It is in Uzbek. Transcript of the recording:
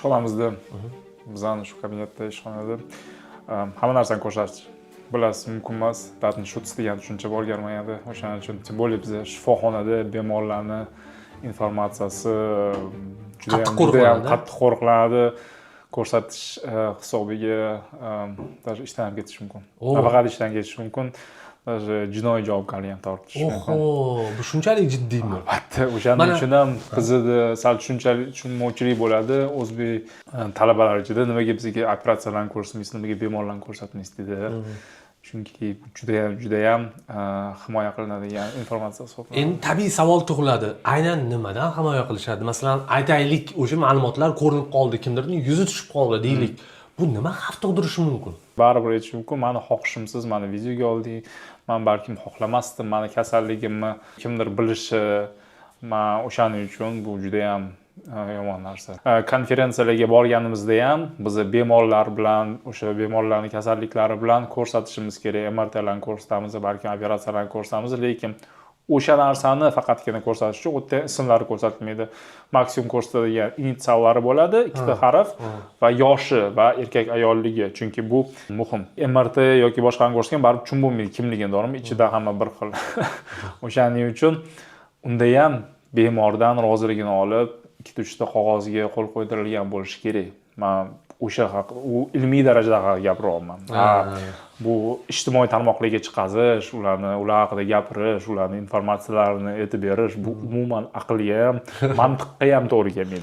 Ishxonamizda, bizani shu kabinetda, ishxonada hamma narsani ko'rsatish, bilasiz, mumkin emas. Datenschutz degan tushuncha bor Germaniyada. O'shaning uchun, тем более biza shifoxonada bemorlarni informatsiyasi judayam Qattiq judayam qo'riqlanadi. qattiq qo'riqlanadi. Ko'rsatish hisobiga даже ishdan ham ketish mumkin. Nafaqat ishdan ketish mumkin, даже jinoiy javobgarlik ham tortish mumkin. Oho, bu shunchalik jiddiymi? Albatta, o'shaning uchun ham bizada sal tushunchalik, tushunmovchilik bo'ladi o'zbek talabalar ichida: nimaga bizga operatsiyalarni ko'rsatmaysiz, nimaga bemorlarni ko'rsatmaysiz, deydi. Chunki judayam, judayam himoya qilinadigan informatsiya hisoblanadi. Endi tabiiy savol tug'iladi: aynan nimadan himoya qilishadi? Masalan, aytaylik, o'sha ma'lumotlar ko'rinib qoldi, kimdirning yuzi tushib qoldi deylik, bu nima xavf tug'dirishi mumkin? Baribir aytish mumkin: mani xohishimsiz mani videoga olding, man balkim xohlamasdim mani kasalligimni kimdir bilishi. Man o'shaning uchun bu judayam yomon narsa. Konferensiyalarga borganimizda ham biz bemorlar bilan, o'sha bemorlarni kasalliklari bilan ko'rsatishimiz kerak. MRTlarni ko'rsatamiz, balkim operatsiyalarni ko'rsatamiz, lekin o'sha narsani faqatgina ko'rsatish uchun u yerda ismlari ko'rsatilmaydi. Maksimum ko'rsatadigan initsiallari bo'ladi, ikkita harf va yoshi va erkak ayolligi, chunki bu muhim. MRT yoki boshqani ko'rsatgan, baribir tushunib bo'lmaydi kimligini, to'g'rimi? Ichida hamma bir xil. O'shaning uchun unda ham bemordan roziligini olib, ikkita uchta qog'ozga qo'l qo'ydirilgan bo'lishi kerak. Man o'sha haq, u ilmiy darajada haqida gapiryapman. Ha, bu ijtimoiy tarmoqlarga chiqazish ularni, ular haqida gapirish, ularni informatsiyalarini aytib berish, bu umuman aqlga ham, mantiqqa ham to'g'ri kelmaydi.